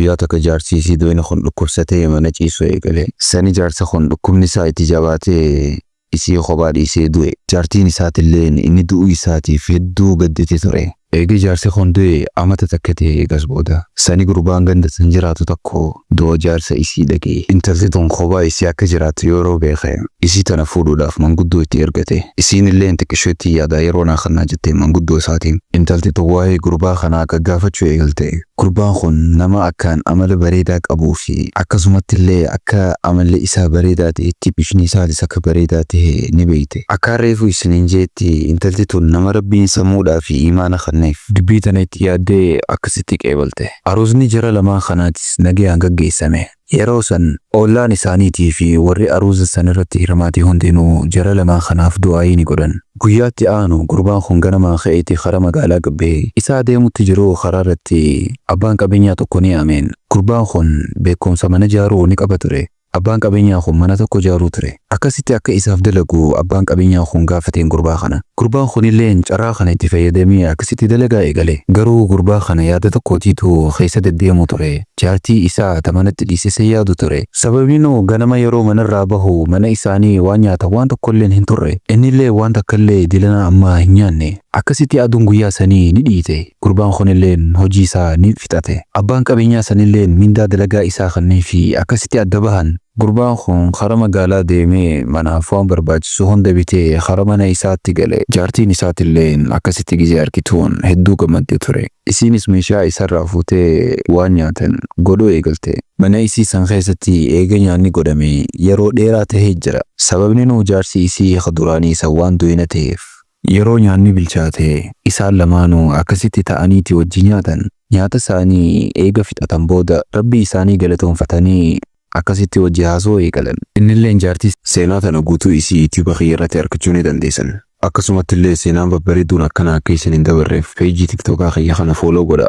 Guyyaa takka jaarsi isii doyna kun dhukkubsatee mana ciisuu eegale. Sani jaarsa kun dhukkubni isaa itti jabaatee isii kophaa dhiisee du'e. Jaartiin isaatilleen inni du'uu isaatiif hedduu gaddite ture. Eegi jaarsi kun du'e amata takka ta'e eegas booda. Sani gurbaan ganda san jiraatu tokko du'a jaarsa isii dhaga'e. Intalti tun kophaa isii akka jiraattu yeroo beeke isii tana fuudhuudhaaf manguddoo itti ergate. Isiinilleen xiqqishoo itti yaadaa yeroo naa kannaa jettee manguddoo isaatiin. Intalti tun waa'ee gurbaa kanaa gaggaafachuu eegalte. Gurbaan kun nama akkaan amala bareedaa qabuu fi akkasumattillee akka amalli isaa bareedaa ta'etti bifni isaatis akka bareedaa tahe ni beeyte. Akkaan reefu isiniin je'etti intalti tun nama Rabbiin sammuudhaa fi iimaana kanneef. Dubbii tana itti yaaddee akkasitti qeebalte. Aruuzni jara lamaan kanaatis nagayaan gaggeessame. Yeroo san ollaan isaaniitii fi warri aruuza san irratti hirmaate hundinuu jara lamaan kanaaf du'aa'ii ni godhan. Guyyaa itti aanu gurbaan kun ganamaan ka'eeti kara magaalaa gad bahe. Isa adeemutti jiruu karaa irratti abbaan qabeenyaa tokko ni yaameen. Gurbaan kun beekkomsa mana jaaruu ni qaba ture. Abbaan qabeenyaa kun mana tokko jaaruu ture. Akkasitti akka isaaf dalagu abbaan qabeenyaa kun gaafateen gurbaa kana. Gurbaan kunilleen carraa kana itti fayyadamee akkasitti dalagaa eegale. Garuu gurbaa kana yaada tokkootiitu keessa deddeemu ture. Jaartii isaa ta manatti dhiise san yaadu ture. Sababiinuu ganama yeroo manarraa bahu mana isaanii waan nyaatan waan tokkolleen hin turre. Innillee waan takkallee dilana ammaa hin nyaanne. Akkasitti aduun guyyaa sanii ni dhiite. Gurbaan kunilleen hojii isaa ni fixate. Abbaan qabeenyaa sanilleen mindaa dalagaa isaa kanneefii akkasitti adda bahan. Gurbaan kun kara magaalaa deemee manaaf waan barbaachisu hunda bitee kara mana isaatti gale. Jaartiin isaatilleen akkasitti gizee argituun hedduu gammadde ture. Isiinis meeshaa isarraa fuutee waan nyaatan godhuu eegalte. Mana isii san keessatti eega nyaanni godhame yeroo dheeraa tahee jira. Sababninuu jaarsi isii ka duraanii san waan doyna taheef. Yeroo nyaanni bilchaate isaan lamaanuu akkasitti ta'aniiti wajji nyaatan. Nyaata isaanii eega fixatan booda Rabbii isaanii galatoonfatanii akkasitti wajji haasawuu eegalan. Innilleen jaartii. Seenaa tana guutuu isii YouTube kiyya irratti arkachuu ni dandeessan. Akkasumattillee seenaan babbareedduun akkanaa akka isin hin dabarreef page TikTokaa kiyya kana follow godhaa.